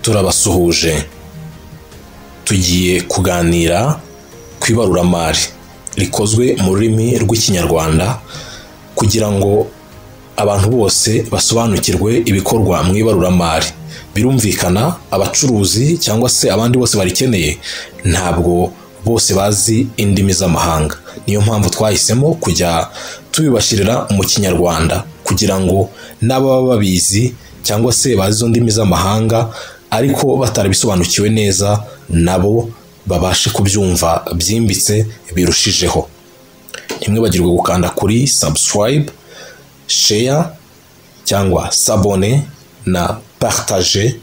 Turabasuhuje, tugiye kuganira ku ibaruramari rikozwe mu rurimi rw'Ikinyarwanda kugira ngo abantu bose basobanukirwe ibikorwa mu ibaruramari. Birumvikana abacuruzi cyangwa se abandi bose barikeneye ntabwo bose bazi indimi z'amahanga, niyo mpamvu twahisemo kujya tubibashyirira mu Kinyarwanda kugira ngo n'ababa babizi cyangwa se bazi izo ndimi z'amahanga ariko batarabisobanukiwe neza nabo babashe kubyumva byimbitse birushijeho. Ntimwibagirwe gukanda kuri subscribe, share cyangwa s'abonner na partage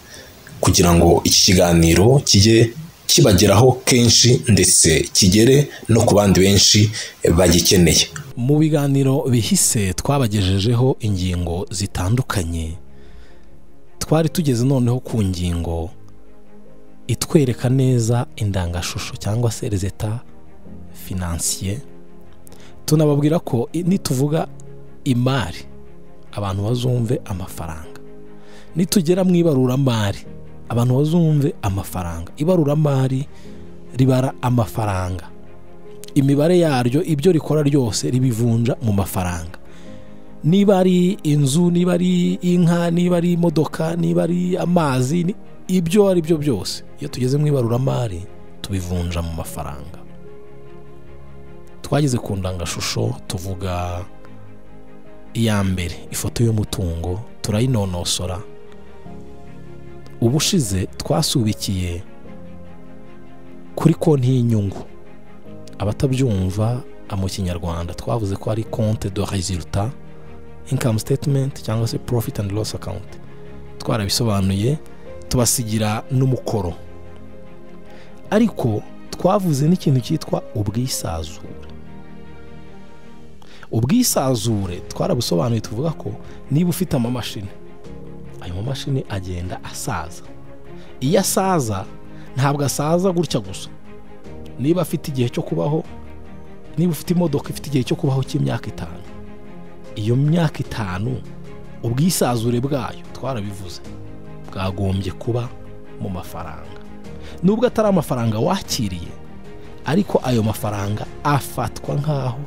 kugira ngo iki kiganiro kijye kibageraho kenshi ndetse kigere no ku bandi benshi bagikeneye. Mu biganiro bihise twabagejejeho ingingo zitandukanye, twari tugeze noneho ku ngingo itwereka neza indangashusho cyangwa se les états financiers. Tunababwira ko nituvuga imari abantu bazumve amafaranga, nitugera mu ibaruramari abantu bazumve amafaranga. Ibaruramari ribara amafaranga, imibare yaryo, ibyo rikora ryose ribivunja mu mafaranga. Niba ari inzu, niba ari inka, niba ari imodoka, niba ari amazi, ibyo ari byo byose iyo tugeze mu ibaruramari tubivunja mu mafaranga. Twageze ku ndangashusho tuvuga iya mbere, ifoto y'umutungo, turayinonosora. Ubushize twasubikiye kuri konti y'inyungu. Abatabyumva mu Kinyarwanda twavuze ko ari compte de résultat, income statement cyangwa se profit and loss account. Twarabisobanuye tubasigira n'umukoro, ariko twavuze n'ikintu cyitwa ubwisazure. Ubwisazure twarabusobanuye tuvuga ko niba ufite amamashini, ayo mamashini agenda asaza. Iyo asaza ntabwo asaza gutya gusa. Niba afite igihe cyo kubaho, niba ufite imodoka ifite igihe cyo kubaho cy'imyaka 5, iyo myaka 5 ubwisazure bwayo twarabivuze bwagombye kuba mu mafaranga. Nubwo atari amafaranga wakiriye, ariko ayo mafaranga afatwa nkaho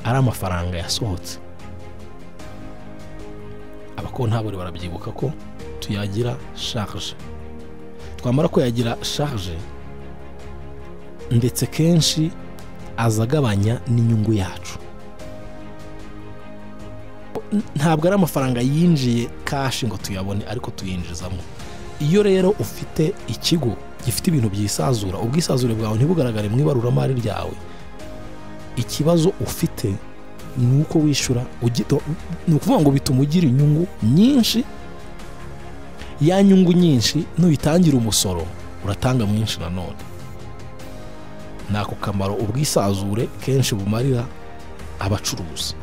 ari amafaranga yasohotse. Abakontabure barabyibuka ko tuyagira charge. Twamara kuyagira charge, ndetse kenshi azagabanya n'inyungu yacu. Ntabwo ari amafaranga yinjiye cash ngo tuyabone, ariko tuyinjizamo. Iyo rero ufite ikigo gifite ibintu byisazura, ubwisazure bwawe ntibugaragare mu ibaruramari ryawe, ikibazo ufite ni uko wishyura, ni ukuvuga ngo bituma ugira inyungu nyinshi. Ya nyungu nyinshi nuyitangira umusoro uratanga mwinshi nanone. Nako kamaro ubwisazure kenshi bumarira abacuruzi.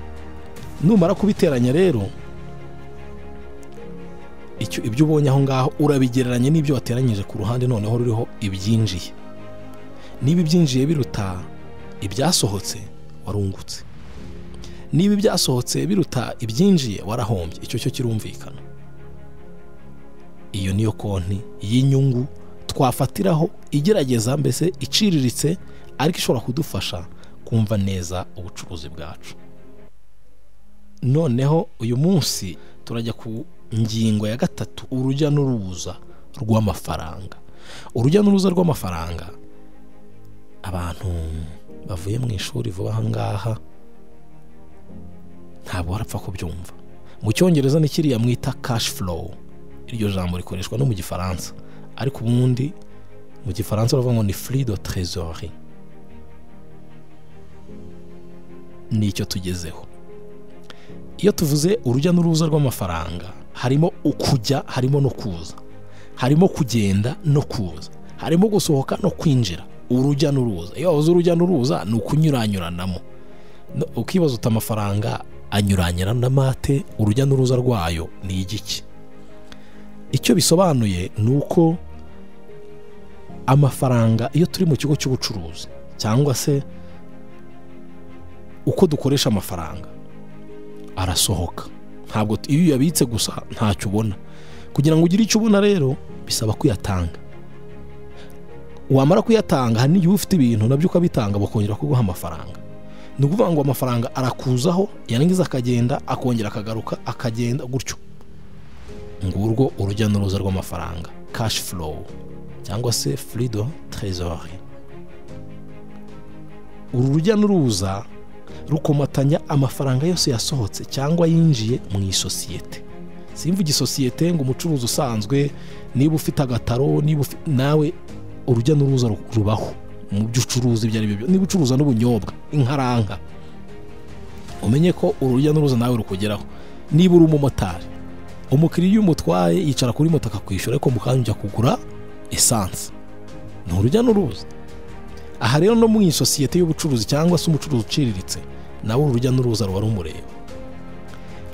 Numara kubiteranya rero, icyo ibyo ubonye aho ngaho urabigereranya n'ibyo wateranyije ku ruhande, noneho ruriho ibyinjiye. Niba ibyinjiye biruta ibyasohotse warungutse, niba ibyasohotse biruta ibyinjiye warahombye. Icyo cyo kirumvikana. Iyo niyo konti y'inyungu twafatiraho igerageza, mbese iciriritse ariko ishobora kudufasha kumva neza ubucuruzi bwacu. Noneho uyu munsi turajya ku ngingo ya 3, urujya n'uruza rw'amafaranga. Urujya n'uruza rw'amafaranga, abantu bavuye mu ishuri vuba aha ngaha ntabwo barapfa kubyumva. Mu Cyongereza ni kiriya mwita cash flow. Iryo jambo rikoreshwa no mu Gifaransa, ariko ubundi mu Gifaransa baravuga ngo ni flux de trésorerie. Nicyo tugezeho. Iyo tuvuze urujya n'uruza rw'amafaranga, harimo ukujya, harimo no kuza, harimo kugenda no kuza, harimo gusohoka no kwinjira. Urujya n'uruza. Iyo wavuze urujya n'uruza ni ukunyuranyuranamo. Ukibaza uti amafaranga anyuranyuranamo ate? Urujya n'uruza rwayo ni igiki? Icyo bisobanuye ni uko amafaranga iyo turi mu kigo cy'ubucuruzi cyangwa se uko dukoresha amafaranga arasohoka. Ntabwo iyo uyabitse gusa ntacyo ubona, Kugira ngo ugire icyo ubona rero bisaba kuyatanga. Wamara kuyatanga, hari n'igihe ufite ibintu nabyo ukabitanga bakongera kuguha amafaranga. Ni ukuvuga ngo amafaranga arakuzaho, yarangiza akagenda, akongera akagaruka, akagenda gutyo. Ngurwo urujya n'uruza rw'amafaranga, cash flow cyangwa se flux de trésorerie. Uru rujya n'uruza rukomatanya amafaranga yose yasohotse cyangwa yinjiye mu isosiyete. Simvuga isosiyete ngo umucuruzi usanzwe, niba ufite agataro, niba nawe urujya n'uruza rubaho mu byo ucuruza ibyo ari byo. Niba ucuruza n'ubunyobwa, inkaranka, umenye ko urujya n'uruza nawe rukugeraho. Niba uri umumotari, umukiriya iyo umutwaye yicara kuri moto akakwishyura, ariko mu kanya ujya kugura essence. Ni urujya n'uruza. Aha rero no mu isosiyete y'ubucuruzi cyangwa se umucuruzi uciriritse, nawe urujya n'uruza ruba rumureba.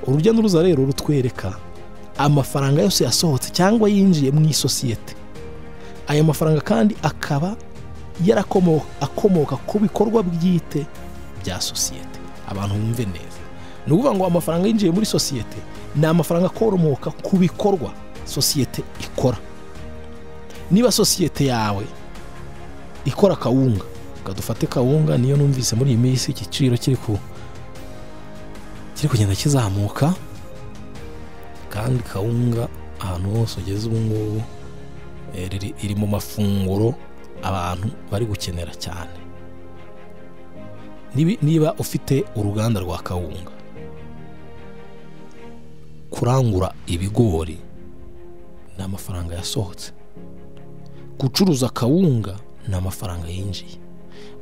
Urujya n'uruza rero rutwereka amafaranga yose yasohotse cyangwa yinjiye mu isosiyete. Aya mafaranga kandi akaba akomoka ku bikorwa bwite bya sosiyete. Abantu bumve neza. Ni ukuvuga ngo amafaranga yinjiye muri sosiyete ni amafaranga akomoka ku bikorwa sosiyete ikora. Niba sosiyete yawe ikora kawunga, kadufate kawunga niyo numvise muri iyi minsi igiciro kiri kugenda kizamuka, kandi kawunga ahantu hose ugeze ubu ngubu iri mu mafunguro abantu bari gukenera cyane. Niba ufite uruganda rwa kawunga, kurangura ibigori ni amafaranga yasohotse, gucuruza kawunga ni amafaranga yinjiye,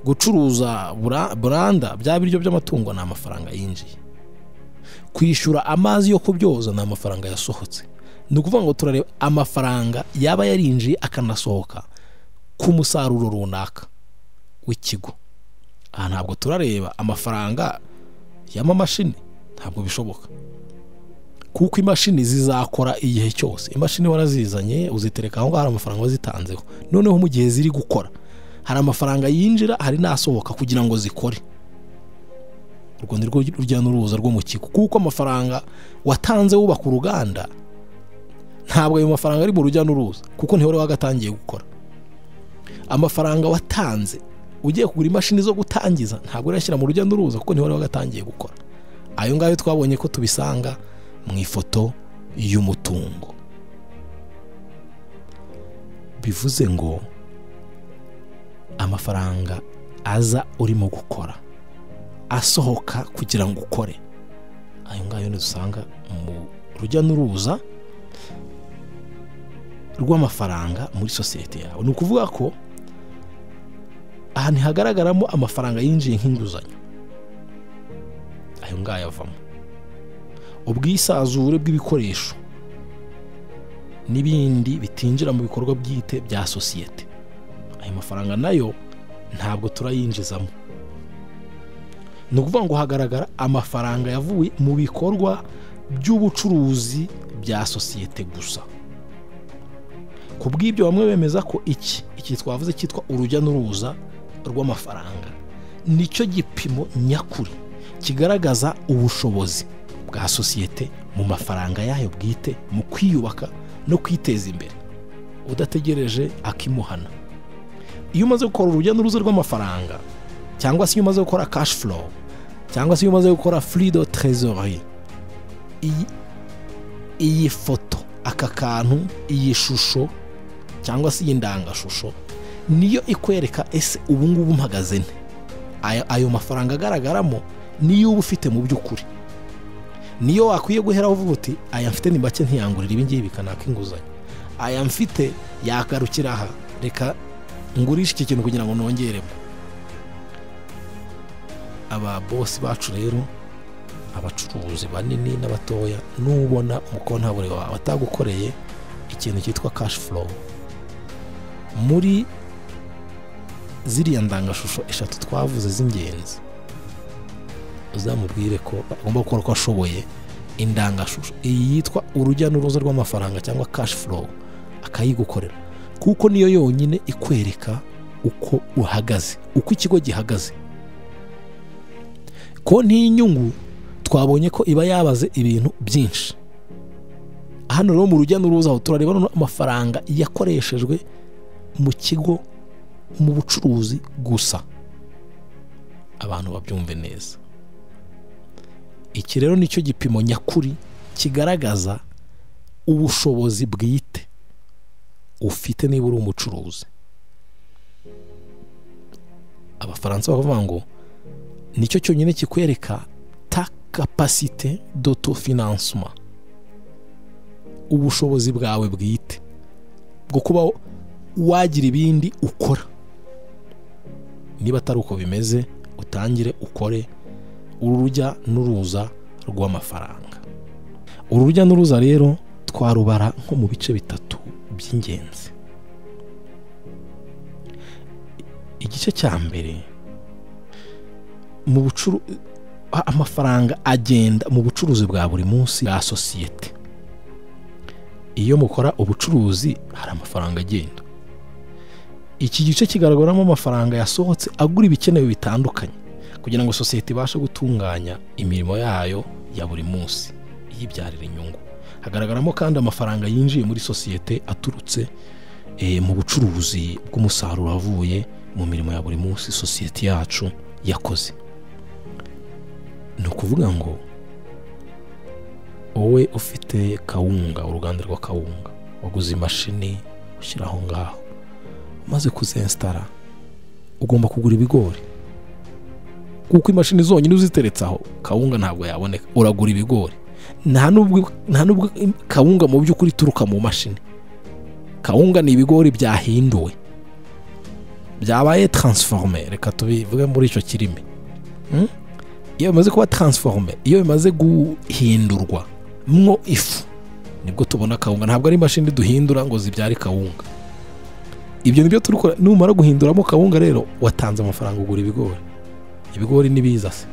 gucuruza buranda bya biryo by'amatungo ni amafaranga yinjiye, kwishyura amazi yo kubyoza ni amafaranga yasohotse. Ni ukuvuga ngo turareba amafaranga yaba yarinjiye akanasohoka ku musaruro runaka w'ikigo. Aha ntabwo turareba amafaranga y'amamashini, ntabwo bishoboka, kuko imashini zizakora igihe cyose. Imashini warazizanye uzitereka aho ngaho, hari amafaranga wazitanzeho. Noneho mu gihe ziri gukora hari amafaranga yinjira, hari n'asohoka kugira ngo zikore. Urwo ni rwo rujya n'uruza rwo mu kigo, kuko amafaranga watanze wubaka uruganda ntabwo ayo mafaranga ari mu rujya n'uruza, kuko ntiwari wagatangiye gukora. Amafaranga watanze ugiye kugura imashini zo gutangiza ntabwo urashyira mu rujya n'uruza, kuko ntiwari wagatangiye gukora. Ayo ngayo twabonye ko tubisanga mu ifoto y'umutungo. Bivuze ngo amafaranga aza urimo gukora, asohoka kugira ngo ukore, ayo ngayo dusanga mu rujya n'uruza rw'amafaranga muri sosiyete yawe. Ni ukuvuga ko aha ntihagaragaramo amafaranga yinjiye nk'inguzanyo, ayo ngayo avamo. Ubwisazure bw'ibikoresho n'ibindi bitinjira mu bikorwa bwite bya sosiyete, ayo mafaranga nayo ntabwo turayinjizamo. Ni ukuvuga ngo hagaragara amafaranga yavuye mu bikorwa by'ubucuruzi bya sosiyete gusa. Ku bw'ibyo bamwe bemeza ko iki twavuze cyitwa urujya n'uruza rw'amafaranga nicyo gipimo nyakuri kigaragaza ubushobozi bwa sosiyete mu mafaranga yayo bwite, mu kwiyubaka no kwiteza imbere, udategereje akimuhana. Iyo umaze gukora urujya n'uruza rw'amafaranga, cyangwa se iyo umaze gukora cash flow, cyangwa se iyo umaze gukora flux de trésorerie, iyi foto, aka kantu, iyi shusho cyangwa se iyi ndangashusho niyo ikwereka ese ubu ngubu mpagaze nte. Ayo mafaranga agaragaramo niyo uba ufite mu by'ukuri, niyo wakwiye guhera uvuga uti aya mfite ni make ntiyangurira ibi ngibi kanaka inguzanyo, aya mfite yagarukira aha, reka ngurishe iki kintu kugira ngo nongeremo. Aba bosi bacu rero, abacuruzi banini n'abatoya, nubona umukontabure wawe atagukoreye ikintu cyitwa cash flow muri ziriya ndangashusho eshatu twavuze z'ingenzi, uzamubwire ko agomba gukora uko ashoboye indangashusho iyi yitwa urujya n'uruza rw'amafaranga cyangwa cash flow akayigukorera, kuko niyo yonyine ikwereka uko uhagaze, uko ikigo gihagaze. Konti y'inyungu twabonye ko iba yabaze ibintu byinshi, Hano rero mu rujya n'uruza aho turareba noneho amafaranga yakoreshejwe mu kigo mu bucuruzi gusa. Abantu babyumve neza. Iki rero nicyo gipimo nyakuri kigaragaza ubushobozi bwite ufite niba uri umucuruzi. Abafaransa bakavuga ngo nicyo cyonyine kikwereka ta capacité d'autofinancement, ubushobozi bwawe bwite bwo kuba wagira ibindi ukora. Niba atari uko bimeze, utangire ukore urujya n'uruza rw'amafaranga. Uru rujya n'uruza rero twarubara nko mu bice bitatu by'ingenzi. Igice cya mbere, mu amafaranga agenda mu bucuruzi bwa buri munsi bwa sosiyete. Iyo mukora ubucuruzi hari amafaranga agenda. Iki gice kigaragaramo amafaranga yasohotse agura ibikenewe bitandukanye kugira ngo sosiyete ibashe gutunganya imirimo yayo ya buri munsi yibyarira inyungu. Hagaragaramo kandi amafaranga yinjiye muri sosiyete aturutse mu bucuruzi bw'umusaruro avuye mu mirimo ya buri munsi sosiyete yacu yakoze. Ni ukuvuga ngo wowe ufite kawunga, uruganda rwa kawunga, waguze imashini ushyira aho ngaho, umaze kuzinstara ugomba kugura ibigori, kuko imashini zonyine uziteretse aho kawunga ntabwo yaboneka. Uragura ibigori. Nta nubwo kawunga mu by'ukuri ituruka mu mashini. Kawunga ni ibigori byahinduwe, byabaye transforme, reka tubivuge muri icyo kirimi. Iyo bimaze kuba transforme, iyo bimaze guhindurwa mwo ifu, nibwo tubona kawunga. Ntabwo ari imashini duhindura ngo zibyare kawunga. Ibyo nibyo turukora. Numara guhinduramo kawunga rero, watanze amafaranga ugura ibigori. Ibigori nibiza se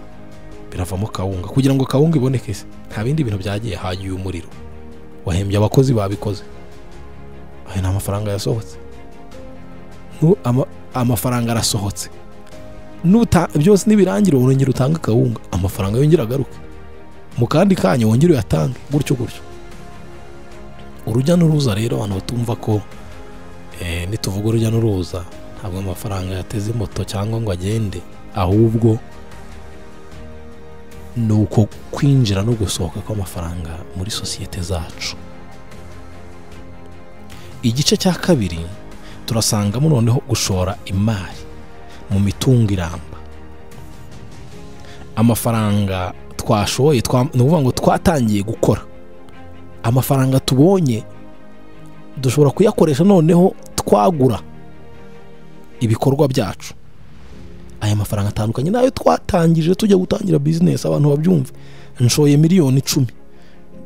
biravamo kawunga. Kugira ngo kawunga iboneke se nta bindi bintu byagiye, hagiye umuriro, wahembye abakozi babikoze, ayo ni amafaranga yasohotse. Amafaranga arasohotse, byose nibirangira wongera utanga kawunga, amafaranga yongera agaruke mu kandi kanya wongera uyatange, gutyo gutyo. Urujya n'uruza rero abantu batumva ko nituvuga urujya n'uruza ntabwo amafaranga yateze moto cyangwa ngo agende, ahubwo ni uko kwinjira no gusohoka kw'amafaranga muri sosiyete zacu. Igice cya kabiri turasangamo noneho gushora imari mu mitungo iramba. Amafaranga twashoye, ni ukuvuga ngo twatangiye gukora, amafaranga tubonye dushobora kuyakoresha noneho twagura ibikorwa byacu. Aya mafaranga atandukanye nayo twatangije tujya gutangira business. Abantu babyumve, nshoye miliyoni 10,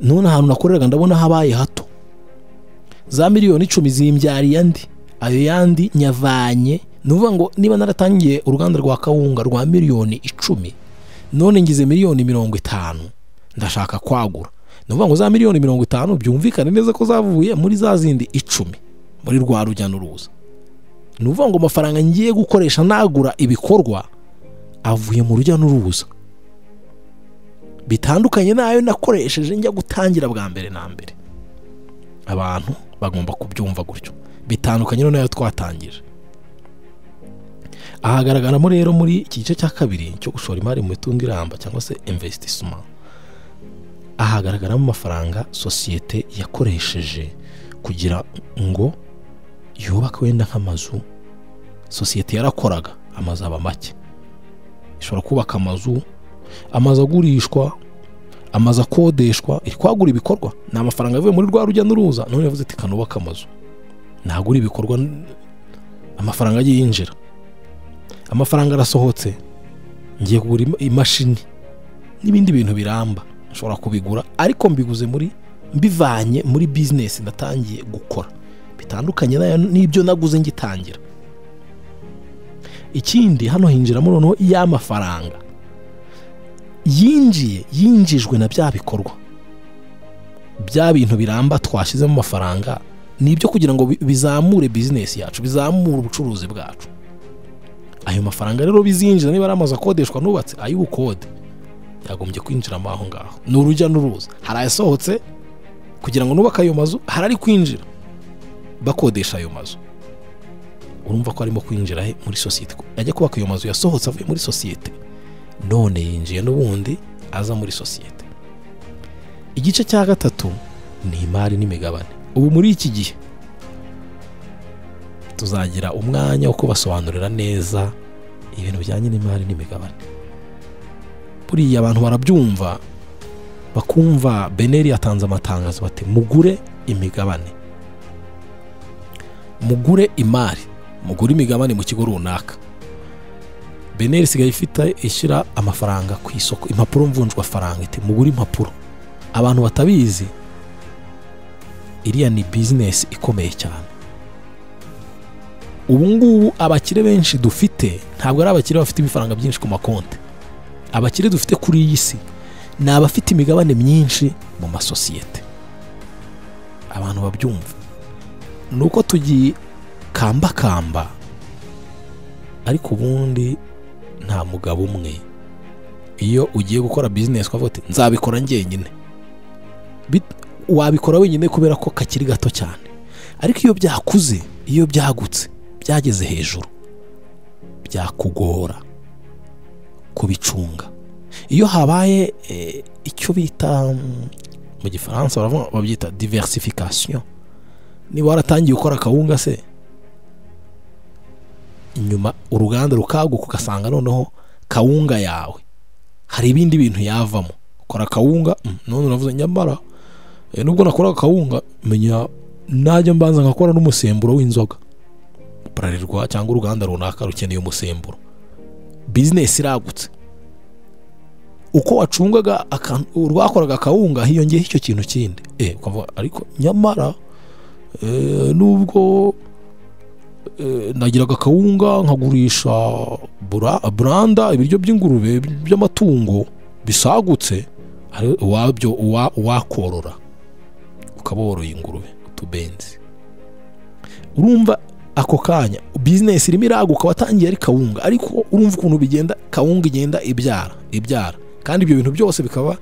none ahantu nakoreraga ndabona habaye hato, za miliyoni 10 zimbyariye andi, ayo yandi nyavanye. Ni ukuvuga ngo niba naratangiye uruganda rwa kawunga rwa miliyoni 10, none ngize miliyoni 50, ndashaka kwagura. Ni ukuvuga ngo za miliyoni 50 byumvikane neza ko zavuye muri za zindi 10 muri rwa rujya n'uruza. Ni ukuvuga ngo amafaranga ngiye gukoresha nagura ibikorwa avuye mu rujya n'uruza, bitandukanye nayo nakoresheje njya gutangira bwa mbere na mbere. Abantu bagomba kubyumva gutyo, bitandukanye nayo twatangije. Ahagaragaramo rero muri iki gice cya kabiri cyo gushora imari mu mitungo iramba cyangwa se investissement, ahagaragaramo amafaranga sosiyete yakoresheje kugira ngo yubake wenda nk'amazu. Sosiyete yarakoraga amazu aba make, ishobora kubaka amazu, amazu agurishwa, amazu akodeshwa, iri kwagura ibikorwa. Ni amafaranga yavuye muri rwa rujya n'uruza. None yavuze ati kanubaka amazu, nagura ibikorwa, amafaranga agiye yinjira, amafaranga arasohotse, ngiye kugura imashini n'ibindi bintu biramba, nshobora kubigura ariko mbiguze muri mbivanye muri business natangiye gukora, bitandukanye n'ibyo naguze ngitangira. Ikindi hano hinjiramo noneho y'amafaranga yinjiye, yinjijwe na bya bikorwa, bya bintu biramba twashyizemo amafaranga, nibyo kugira ngo bizamure business yacu, bizamure ubucuruzi bwacu. Ayo mafaranga rero bizinjira, niba ari amazu akodeshwa nubatse, ay'ubukode yagombye kwinjiramo aho ngaho. Ni urujya n'uruza, hari ayasohotse Kugira ngo nubake ayo mazu hari ari kwinjira bakodesha ayo mazu, urumva ko arimo kwinjira he? Muri sosiyete. Ajya kubaka ayo mazu yasohotse avuye muri sosiyete, none yinjiye n'ubundi aza muri sosiyete. Igice cya gatatu ni imari n'imigabane. Ubu muri iki gihe tuzagira umwanya wo kubasobanurira neza ibintu bijyanye n'imari n'imigabane. Buriya abantu barabyumva bakumva BNR yatanze amatangazo bati mugure imigabane, mugure imari, mugure imigabane mu kigo runaka. BNR isigaye ifite ishyira amafaranga ku isoko, impapuro mvunjwa faranga, iti mugure impapuro. Abantu batabizi, iriya ni business ikomeye cyane. Ubu ngubu abakire benshi dufite ntabwo ari abakire bafite ibifaranga byinshi ku makonti. Abakire dufite kuri iyi si ni abafite imigabane myinshi mu masosiyete. Abantu babyumva nuko tugiye kamba kamba, ariko ubundi nta mugabo umwe. Iyo ugiye gukora business ukavuga uti nzabikora njyenyine, wabikora wenyine kubera ko kakiri gato cyane. Ariko iyo byakuze, iyo byagutse, byageze hejuru, byakugora kubicunga. Iyo habaye icyo bita mu gifaransa babyita diversification, niba waratangiye ukora kawunga se, inyuma uruganda rukaguka ugasanga noneho kawunga yawe hari ibindi bintu yavamo. Ukora kawunga, none uravuze nyamara nubwo nakora kawunga menya najya mbanza ngakora n'umusemburo w'inzoga, Bralirwa cyangwa uruganda runaka rukeneye umusemburo. Business iragutse. Uko wacungaga urwakoraga kawunga hiyongeyeho icyo kintu kindi, ukavuga ariko nyamara nubwo nagiraga kawunga nkagurisha branda ibiryo by'ingurube by'amatungo bisagutse, wabyo wakorora ukaboroye ingurube utubenzi. Urumva ako kanya business irimo iraguka, watangiye ari kawunga, ariko urumva ukuntu bigenda, kawunga igenda ibyara ibyara, kandi ibyo bintu byose bikaba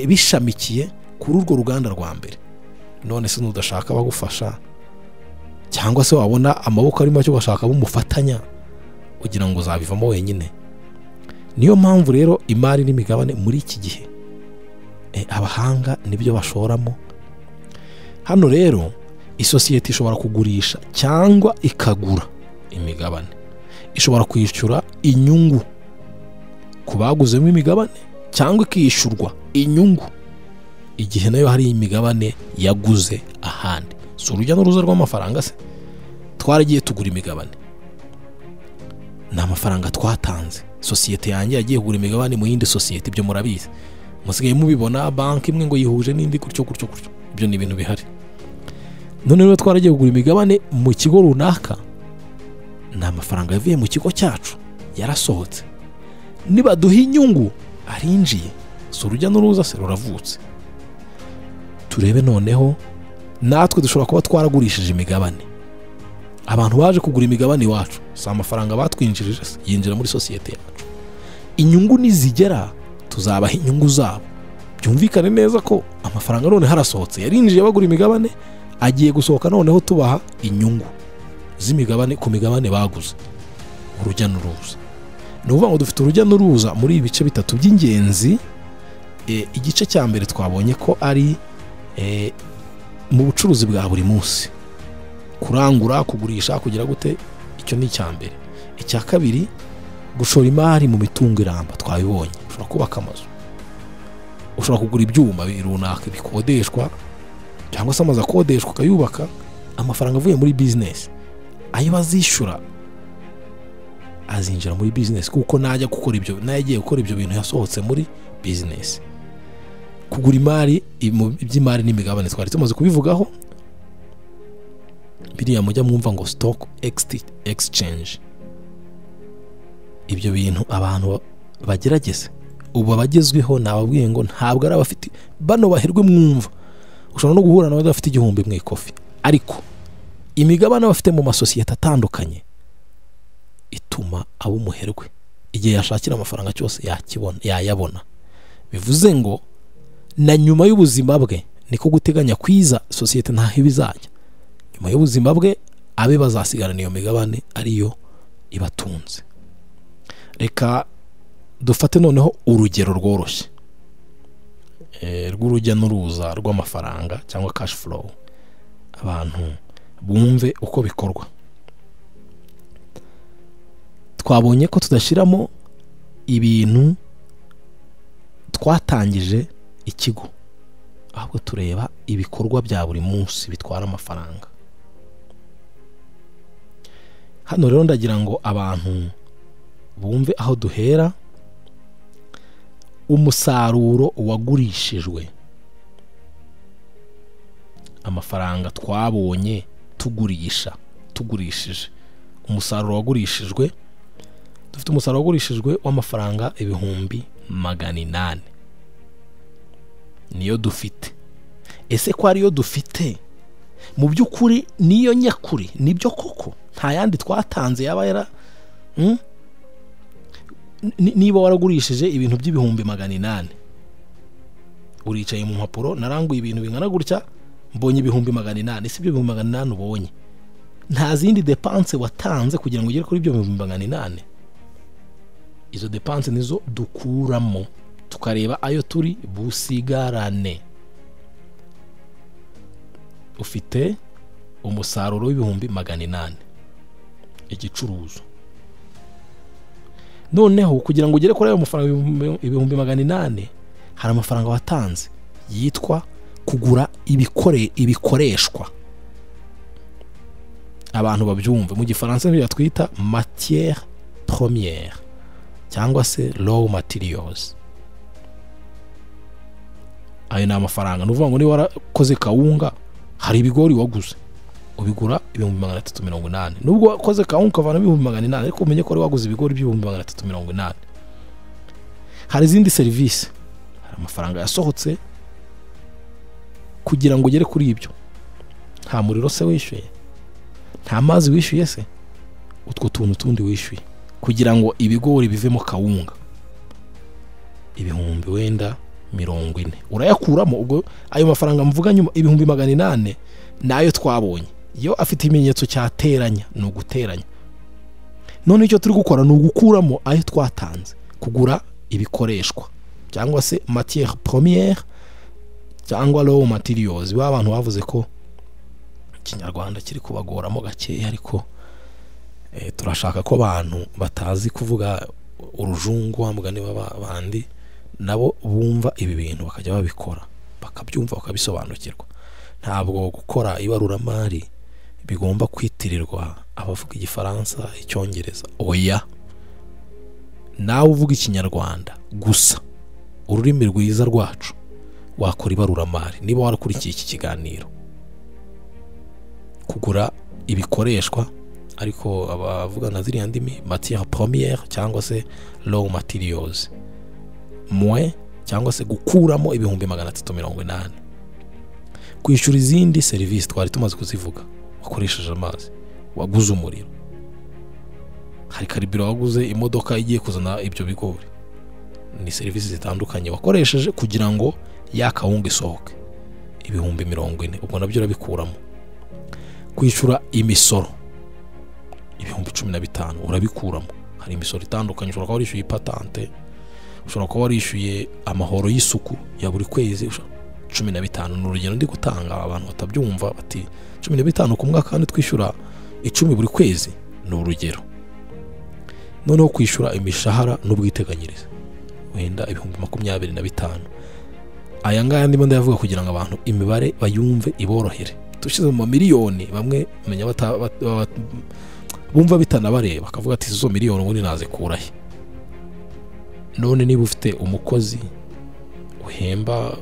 bishamikiye kuri urwo ruganda rwa mbere. None se nudashaka bagufasha, cyangwa se wabona amaboko ari make ugashaka bumufatanya kugira ngo uzabivamo wenyine. Niyo mpamvu rero imari n'imigabane muri iki gihe abahanga nibyo bashoramo. Hano rero isosiyete ishobora kugurisha cyangwa ikagura imigabane, ishobora kwishyura inyungu ku baguzemo imigabane cyangwa ikishyurwa inyungu igihe nayo hari imigabane yaguze ahandi. Si urujya n'uruza rw'amafaranga se? Twaragiye tugura imigabane, ni amafaranga twatanze. Sosiyete yanjye yagiye kugura imigabane mu yindi sosiyete, ibyo murabizi, musigaye mubibona, banki imwe ngo yihuje n'indi gutyo gutyo gutyo, ibyo ni ibintu bihari. None rero twaragiye kugura imigabane mu kigo runaka, ni amafaranga yavuye mu kigo cyacu yarasohotse, nibaduha inyungu arinjiye. Si urujya n'uruza se ruravutse. Turebe noneho natwe dushobora kuba twaragurishije imigabane. Abantu baje kugura imigabane iwacu, si amafaranga batwinjirije, yinjira muri sosiyete yacu. Inyungu nizigera tuzabaha inyungu zabo. Byumvikane neza ko amafaranga none harasohotse, yarinjiye bagura imigabane, agiye gusohoka noneho tubaha inyungu z'imigabane ku migabane baguze. Urujya n'uruza. Ni ukuvuga ngo dufite urujya n'uruza muri ibice bitatu by'ingenzi. Igice cya mbere twabonye ko ari mu bucuruzi bwa buri munsi, kurangura, kugurisha, kugira gute, icyo ni icya mbere. Icya kabiri, gushora imari mu mitungo iramba, twabibonye. Ushobora kubaka amazu, ushobora kugura ibyuma runaka bikodeshwa, cyangwa se amazu akodeshwa ukayubaka, amafaranga avuye muri business ayo bazishyura azinjira muri business, kuko najya gukora ibyo, nagiye gukora ibyo bintu yasohotse muri business. Kugura imari, iby'imari n'imigabane twari tumaze kubivugaho, biriya mujya mwumva ngo stock exchange. Ibyo bintu abantu bagerageze, ubu abagezweho nababwiye ngo ntabwo ari abafite bano baherwe mwumva, ushobora no guhura nawe adafite 1000 mu ikofi, ariko imigabane bafite mu masosiyete atandukanye ituma abo umuherwe igihe yashakira amafaranga cyose yakibona, yayabona. Bivuze ngo na nyuma y'ubuzima bwe Niko guteganya kwiza sosiyete ntaho ibizajya nyuma y'ubuzima bwe, abe bazasigarana iyo migabane ariyo ibatunze. Reka dufate noneho urugero rworoshye rw'urujya n'uruza rw'amafaranga cyangwa cash flow, abantu bumve uko bikorwa. Twabonye ko tudashyiramo ibintu twatangije ikigo, ahubwo tureba ibikorwa bya buri munsi bitwara amafaranga. Hano rero ndagira ngo abantu bumve aho duhera. Umusaruro wagurishijwe, amafaranga twabonye tugurisha, tugurishije, umusaruro wagurishijwe, dufite umusaruro wagurishijwe w'amafaranga 800,000 niyo dufite. Ese ko ariyo dufite mu by'ukuri niyo nyakuri, nibyo koko nta yandi twatanze yaba yara Niba waragurishije ibintu by'ibihumbi 800, uricaye mu mpapuro, naranguye ibintu bingana gutya, mbonye 800,000. Ese ibyo 800,000 ubonye nta zindi dépenses watanze kugira ngo ugere kuri ibyo 800,000? Izo dépenses nizo dukuramo tukareba ayo turi busigarane. Ufite umusaruro w'800,000 igicuruzo. Noneho kugira ngo ugere kuri ayo mafaranga 800,000, hari amafaranga watanze yitwa kugura ibikoreshwa. Abantu babyumve, mu gifaransa nibyo twita matière première cyangwa se raw materials. Ayo ni amafaranga. Ni ukuvuga ngo niba warakoze kawunga, hari ibigori waguze ubigura 380,000. Nubwo wakoze kawunga ukavanamo 800,000, ariko umenye ko wari waguze ibigori by'380,000. Hari izindi serivisi, hari amafaranga yasohotse kugira ngo ugere kuri ibyo. Nta muriro se wishyuye? Nta mazi wishyuye se? Utwo tuntu tundi wishyuye kugira ngo ibigori bivemo kawunga, ibihumbi wenda 40 urayakuramo. Ubwo ayo mafaranga mvuga nyuma 800,000 nayo twabonye, yo afite ibimenyetso cyateranya, ni uguteranya. None icyo turi gukora ni ugukuramo ayo twatanze kugura ibikoreshwa cyangwa se matière première cyangwa raw materials. Ba abantu bavuze ko ikinyarwanda kiri kubagoramo gakeya, ariko turashaka ko abantu batazi kuvuga urujungu wa mugani bandi nabo bumva ibi bintu bakajya babikora, bakabyumva, bakabisobanukirwa. Ntabwo gukora ibaruramari bigomba kwitirirwa abavuga igifaransa, icyongereza, oya. Nawe uvuga ikinyarwanda gusa, ururimi rwiza rwacu, wakora ibaruramari niba warakurikiye iki kiganiro. Kugura ibikoreshwa, ariko abavuga na ziriya ndimi, matière première cyangwa se raw materials, moins cyangwa se gukuramo 380,000. Kwishyura izindi serivisi twari tumaze kuzivuga, wakoresheje amazi, waguze umuriro, hari carburant waguze, imodoka igiye kuzana ibyo bigori, ni serivisi zitandukanye wakoresheje kugira ngo ya kawunga isohoke, 40,000, ubwo nabyo urabikuramo. Kwishyura imisoro 15,000 urabikuramo. Hari imisoro itandukanye, ushobora kuba warishyuye ipatante, ushobora kuba warishyuye amahoro y'isuku ya buri kwezi, 15 ni urugero ndi gutanga, abantu batabyumva bati 15 ku mwaka kandi twishyura 10 buri kwezi, ni urugero. Noneho kwishyura imishahara n'ubwiteganyirize wenda 25,000. Aya ngaya ndimo ndayavuga kugira ngo abantu imibare bayumve iborohere. Dushyize mu mamiliyoni, bamwe menya bumva bitanabareba, bakavuga ati izo miliyoni ubundi nazikura he? None niba ufite umukozi uhemba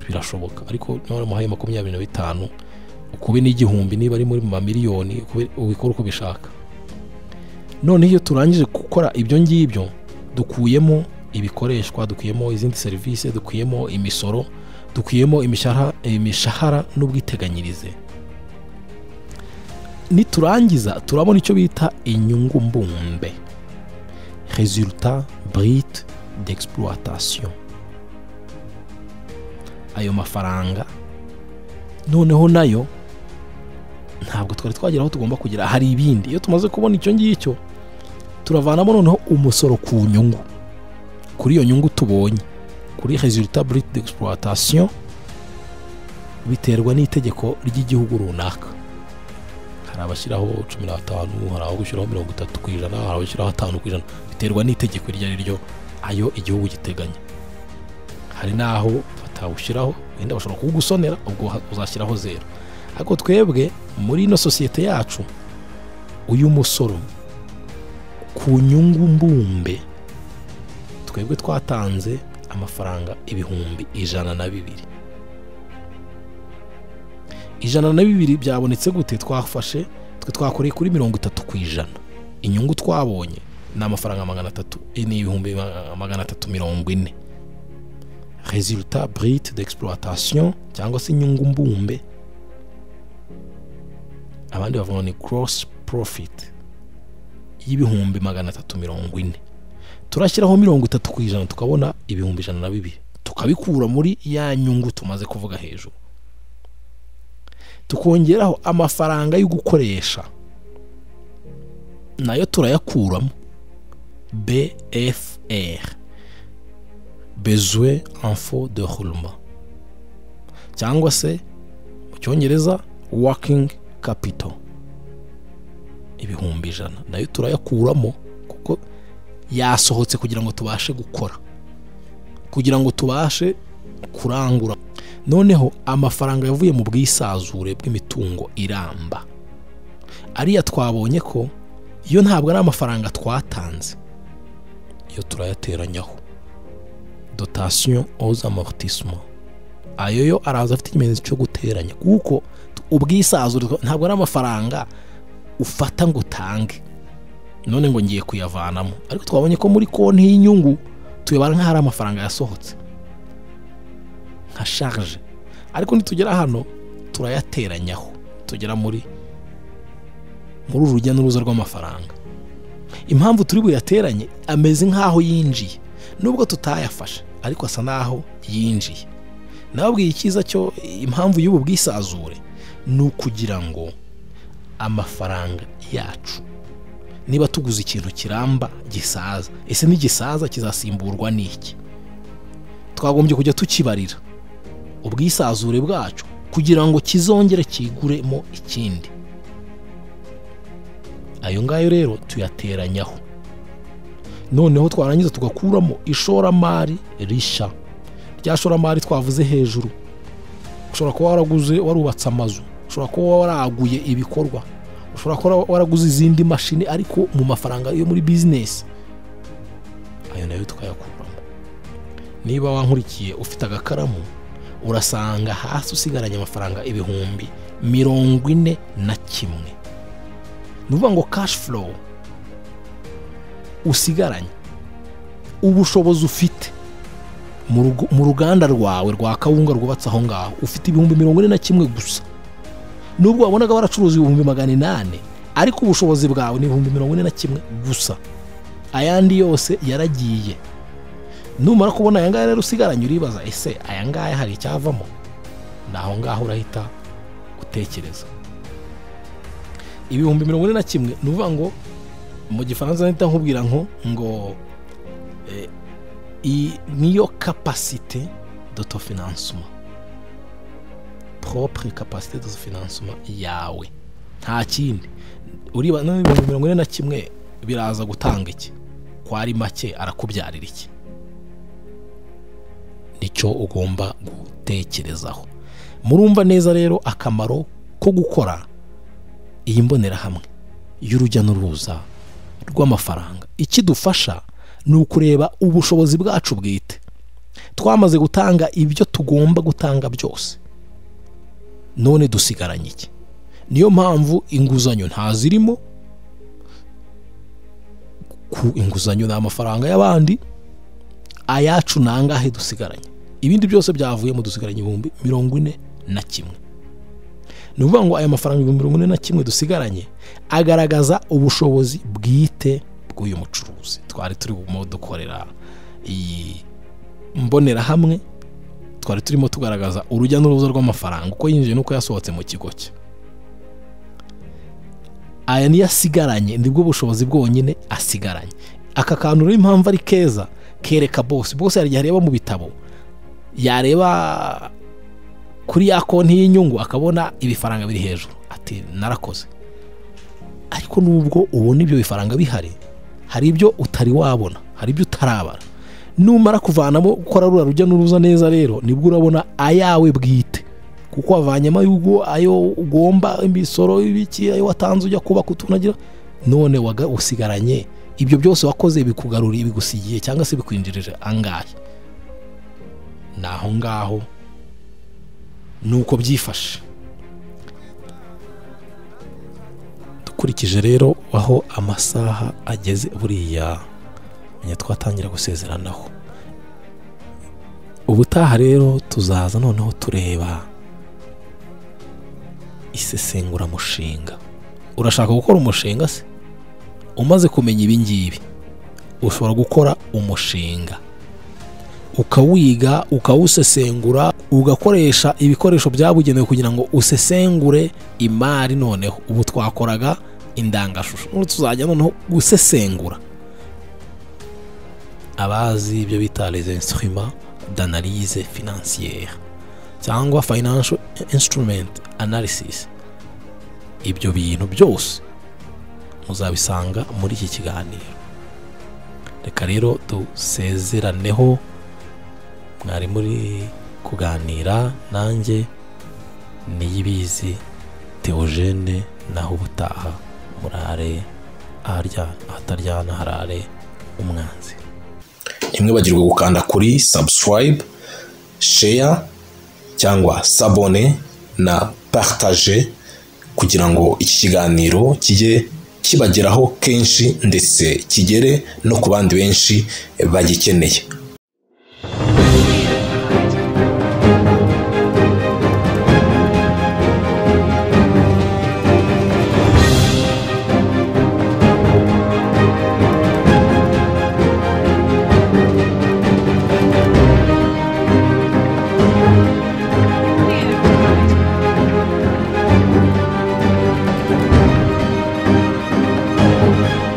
birashoboka, ariko niba waramuhaye 25 ukube n'igihumbi, niba ari muri mamiliyoni ubikora uko ubishaka. None iyo turangije gukora ibyo ngibyo, dukuyemo ibikoreshwa, dukuyemo izindi serivisi, dukuyemo imisoro, dukuyemo imishahara n'ubwiteganyirize, niturangiza turabona icyo bita inyungu mbumbe, résultat brut d'exploitation. Ayo mafaranga Noneho nayo ntabwo twari twagera aho tugomba kugera, hari ibindi. Iyo tumaze kubona icyo ngicyo turavanamo noneho umusoro ku nyungu, kuri iyo nyungu tubonye kuri résultat brut d'exploitation, biterwa n'itegeko ry'igihugu runaka. Hari abashyiraho 15, hari abo gushyiraho 30%, hari abashyiraho 5%, biterwa n'itegeko iryo ari ryo ayo igihugu giteganya. Hari n'aho batawushyiraho, wenda bashobora kuwugusonera, ubwo uzashyiraho 0. Ariko twebwe muri ino sosiyete yacu uyu musoro ku nyungu mbumbe twebwe twatanze amafaranga 102,000. 102 byabonetse gute? Twafashe twe twakoreye kuri 30%. Inyungu twabonye ni amafaranga 300, ni 340,000. Résultat brut d'exploitation cyangwa se inyungu mbumbe, abandi bavuga ni gross profit y'340,000. Turashyiraho 30% tukabona 102,000, tukabikura muri ya nyungu tumaze kuvuga hejuru. Tukongeraho amafaranga yo gukoresha nayo turayakuramo, BFR, besoin en faux de roulement, cyangwa se mu cyongereza working capital, 100,000 nayo turayakuramo kuko yasohotse kugira ngo tubashe gukora, kugira ngo tubashe kurangura. Noneho amafaranga yavuye mu bwisazure bw'imitungo iramba, ariya twabonye ko iyo ntabwo ari amafaranga twatanze, iyo turayateranyaho dotation aux amortissements. Ayo yo araza afite ikimenyetso cyo guteranya, kuko ubwisazure ntabwo ari amafaranga ufata ngo utange none ngo ngiye kuyavanamo, ariko twabonye ko muri konti y'inyungu tuyabara nk'aho ari amafaranga yasohotse nka charge, ariko nitugera hano turayateranyaho, tugera muri urujya n'uruza rw'amafaranga. Impamvu turi buyateranye, ameze nk'aho yinjiye nubwo tutayafashe, ariko asa naho yinjiye. Nababwiye icyiza cyo impamvu y'ubu bwisazure ni ukugira ngo amafaranga yacu, niba tuguze ikintu kiramba gisaza, ese n'igisaza kizasimburwa n'iki? Twagombye kujya tukibarira ubwisazure bwacu kugira ngo kizongere kiguremo ikindi. Ayo ngayo rero tuyateranyaho, noneho twarangiza tugakuramo ishoramari risha, rya shoramari twavuze hejuru. Ushobora kuba waraguze, warubatse amazu, ushobora kuba waraguye ibikorwa, ushobora kuba waraguze izindi mashini, ariko mu mafaranga yo muri business, ayo nayo tukayakuramo. Niba wankurikiye ufite agakaramu, urasanga hasi usigaranye amafaranga 41,000. Ni ukuvuga ngo cash flow usigaranye, ubushobozi ufite mu ruganda rwawe rwa kawunga rwubatse aho ngaho, ufite 41,000 gusa. Nubwo wabonaga waracuruza 800,000, ariko ubushobozi bwawe ni 41,000 gusa, ayandi yose yaragiye. Numara kubona aya ngaya rero usigaranye, uribaza ese aya ngaya hari icyavamo? Naho ngaho urahita utekereza. 41,000 ni ukuvuga ngo mu gifaransa nita nkubwira ngo niyo capacité d'autofinancement, propre capacité d'autofinancement yawe, nta kindi. Uriba 41,000 biraza gutanga iki? Ko ari make arakubyarira iki? Nicyo ugomba gutekerezaho. Murumva neza rero akamaro ko gukora iyi mbonerahamwe y'urujya n'uruza rw'amafaranga. Ikidufasha ni ukureba ubushobozi bwacu bwite. Twamaze gutanga ibyo tugomba gutanga byose, none dusigaranye iki? Niyo mpamvu inguzanyo ntazirimo, ku inguzanyo ni amafaranga y'abandi, ayacu nangahe dusigaranye? Ibindi byose byavuyemo, dusigaranye 41,000. Ni ukuvuga ngo aya mafaranga 41,000 dusigaranye agaragaza ubushobozi bwite bw'uyu mucuruzi. Twari turi mu dukorera iyi mbonerahamwe, Twari turimo tugaragaza urujya n'uruza rw'amafaranga uko yinjiye n'uko yasohotse mu kigo cye. Aya niyo asigaranye, nibwo bushobozi bwonyine asigaranye. Aka kantu rero impamvu ari keza, kereka boss. Boss hari igihe areba mu bitabo, yareba kuri ya konti y'inyungu akabona ibifaranga biri hejuru, ati narakoze. Ariko nubwo ubona ibyo bifaranga bihari, hari ibyo utari wabona, hari ibyo utarabara. Numara kuvanamo gukora rura rujya n'uruza neza rero, nibwo urabona ayawe bwite, kuko wavanyemo yugo ayo ugomba, imisoro, ibiki, ayo watanze ujya kubaka utunagira, none waga usigaranye ibyo byose wakoze bikugaruriye, ibigusigiye cyangwa se bikwinjirije angahe. Naho ngaho nuko byifashe. Dukurikije rero aho amasaha ageze, buriya menya twatangira gusezeranaho. Ubutaha rero tuzaza noneho tureba isesenguramushinga. Urashaka gukora umushinga se? Umaze kumenya ibi ngibi, ushobora gukora umushinga ukawiga, ukawusesengura, ugakoresha ibikoresho byabugenewe kugira ngo usesengure imari. Noneho ubu twakoraga indangashusho, none tuzajya noneho gusesengura. Abazi ibyo bita les instruments d'analyse financière cyangwa financial instrument analysis, ibyo bintu byose muzabisanga muri iki kiganiro. Reka rero dusezeraneho. Mwari muri kuganira nanjye Niyibizi Theogene, naho ubutaha murare ahataryana harare umwanzi. Ntimwibagirwe gukanda kuri subscribe, share cyangwa s'abonner na partager kugira ngo iki kiganiro kijye kibageraho kenshi ndetse kigere no ku bandi benshi bagikeneye. Thank you.